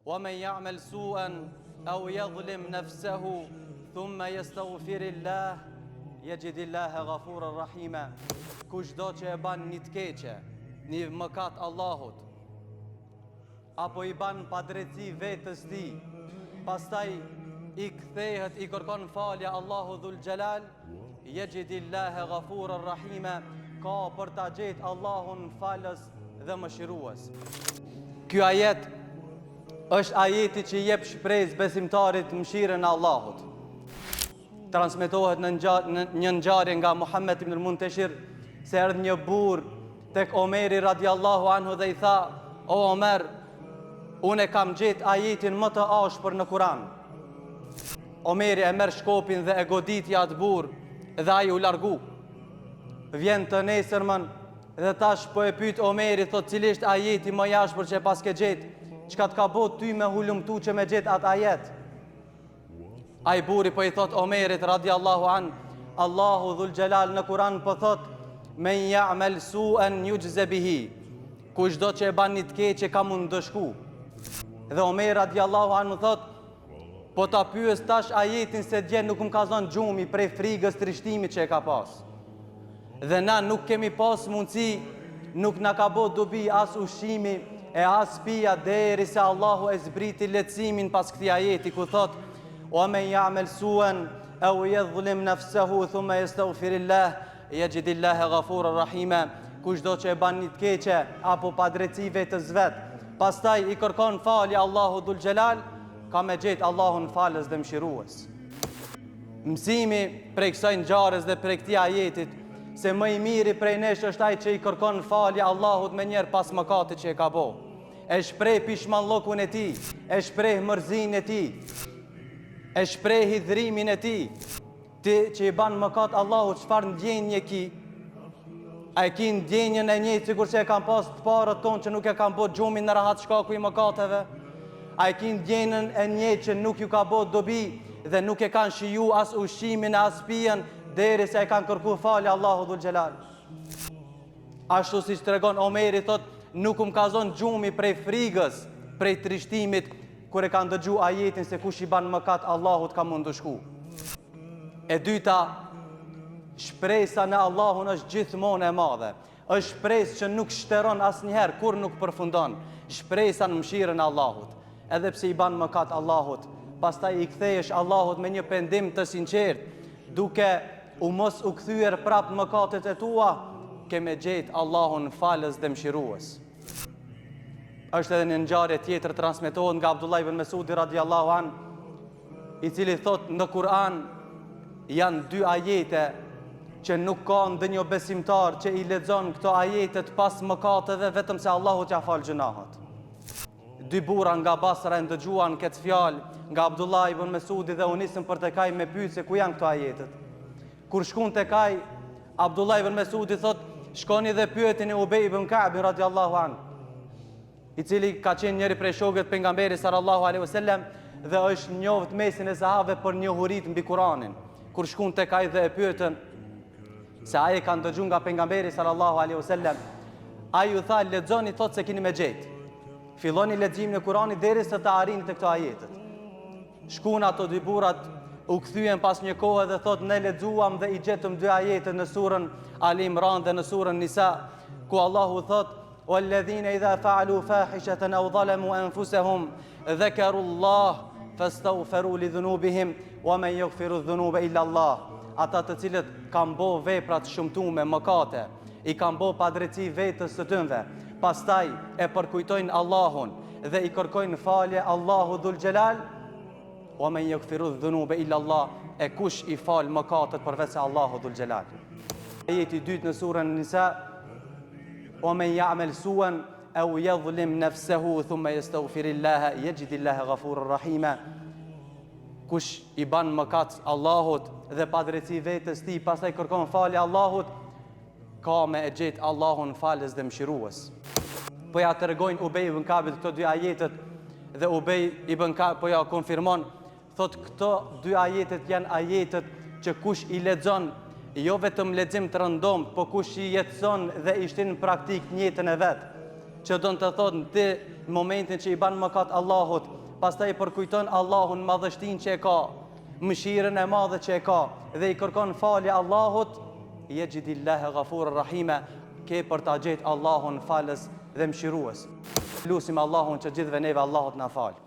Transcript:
Wa men ya'mal su'an aw yadhlim nafsahu thumma yastaghfirillah yajidillaha ghafuran rahima. Kushdo që e ban një të keqe, një mëkat Allahut, apo i ban padrejtësi vetes tij, pastaj i kthehet i kërkon falje Allahu dhul xhelal, yajidillaha ghafuran rahima, ka për ta gjetë Allahun falës dhe mëshirues. Ky ajet është ajeti që i jep shpresë besimtarit mëshirën e Allahut. Transmetohet në, ngja, në një ngjarje nga Muhammed ibn al-Munteshir se erdh një burrë tek Omeri radiallahu anhu dhe i tha: "O Omer, unë e kam gjetë ajetin më të ashpër në Kur'an." Omeri e merr shkopin dhe e goditi atë burrë dhe ai u largu. Vjen të nesërmën Dhe tash po e pyet Omeri, thotë cili është ajeti më i ashpër që e paske gjetë, çka të ka bo ty me hulumtu që me gjetë atë ajet? Ai burri po i thotë Omerit radiallahu an, Allahu dhul xhelal në Kur'an po thotë, men ja'mel su'en juxhze bihi, kushdo që e ban një të keqe ka m'u ndëshku. Dhe Omeri radiallahu anhu thotë, Po ta pyes tash ajetin se dje nuk më ka zonë gjumi prej frigës trishtimit që e ka pas. Dhe na nuk kemi pas mundësi, nuk na ka bo dobi as ushqimi e as pija deri se Allahu e zbriti lehtësimin pas këtij ajeti ku thotë Wa men ja'mel suen eu jedhlim nefsehu thumme jestagfirillah Jexhidillahe ghafuran rahima, kushdo që e ban një të keqe apo padrejtësi vetes vet, pastaj i kërkon falje Allahut dhul xhelal, ka me gjetë Allahun falës dhe mëshirues. Mësimi prej kësaj ngjarjes dhe prej këtij ajetit se më i miri prej nesh është ai që i kërkon falje Allahut menjëherë pas mëkatit që e ka bo. E shpreh pishmanllëkun e tij, e shpreh mërzinë e tij, e shpreh hidhrimin e tij. Ti që i ban mëkat Allahut çfarë ndjenje ki? A e ki ndjenjën e njëjtë sikur që e kanë pas të parët tonë që nuk e kanë bo gjumin në rahat shkaku i mëkateve? A e ki ndjenjën e njëjtë që nuk ju ka bo dobi dhe nuk e kanë shiju as ushqimin e as pijen derisa e kanë kërku falje Allahut dhul xhelal? Ashtu siç tregon Omeri thotë, nuk më ka zonë gjumi prej frigës, prej trishtimit, kur e ka ndëgju ajetin se kush i ban mëkat Allahut ka m'u ndëshku. E dyta, shpresa në Allahun është gjithmonë e madhe. Është shpresë që nuk shteron asnjëherë, kur nuk përfundon. Shpresa në mëshirën e Allahut. Edhe pse i ban mëkat Allahut, pastaj i kthehesh Allahut me një pendim të sinqertë, duke u mos u kthyer prapë mëkatet e tua, ke me gjetë Allahun falës dhe mëshirues. Është edhe një ngjarje tjetër transmetohet nga Abdullah ibn Mesudi radiallahu an, i cili thotë në Kur'an janë dy ajete që nuk ka ndonjë besimtar që i lexon këto ajetet pas mëkateve vetëm se Allahu t'ia fal gjynahet. Dy burra nga Basra e ndëgjuan këtë fjalë nga Abdullah ibn Mesudi dhe u nisën për tek ai me pyet se ku janë këto ajetet. Kur shkun tek ai, Abdullah ibn Mesudi thot, shkoni dhe pyetini Ubej ibn Ka'bin radiallahu an, i cili ka qenë njëri prej shokëve të pejgamberit sallallahu alaihi wasallam dhe është njoft mesin e sahabëve për njohuritë mbi Kur'anin. Kur shkun tek ai dhe e pyetën se ai e ka ndëgju nga pejgamberi sallallahu alaihi wasallam, ai ju tha lexoni thot se keni me gjet. Filloni leximin e Kur'anit derisa të arrini te këto ajetet. Shkun ato dy burrat u kthyen pas një kohe dhe thot ne lexuam dhe i gjetëm dy ajete në surën Ali Imran dhe në surën Nisa, ku Allahu thot Walladhina idha fa'alu fahishatan aw zalamu anfusahum dhakaru Allah fastaghfiru li dhunubihim wa man yaghfiru dhunuba illa Allah. Ata të cilët kanë bo vepra të shëmtume, mëkate, i kanë bo padrejtësi vetes së tynve, pastaj e përkujtojnë Allahun dhe i kërkojnë falje Allahu dhul xhelal, wa men yaghfiru dhunuba illa Allah, e kush i fal mëkatet përveç se Allahu dhul xhelal. Ajeti i dytë në surën Nisa, wa men ya'mal su'an aw yadhlim nafsahu thumma yastaghfirillaha yajidillaha ghafurur rahima. Kush i ban mëkat Allahut dhe padrejtësi vetes tij, pastaj kërkon falje Allahut, ka me e gjetë Allahun falës dhe mëshirues. Po ja tregojnë Ubej ibn Kabit këto dy ajetet dhe Ubej ibn Kab po ja konfirmon, thotë këto dy ajetet janë ajetet që kush i lexon jo vetëm lexim të rëndomtë, po kush i jetëson dhe i shtin në praktikë në jetën e vet. Që don të thotë ti në momentin që i ban mëkat Allahut, pastaj përkujton Allahun madhështinë që e ka, mëshirën e madhe që e ka dhe i kërkon falje Allahut, jexhidillahe ghafuran rahima, ke për ta gjetë Allahun falës dhe mëshirues. Lusim Allahun që gjithëve neve Allahu të na falë.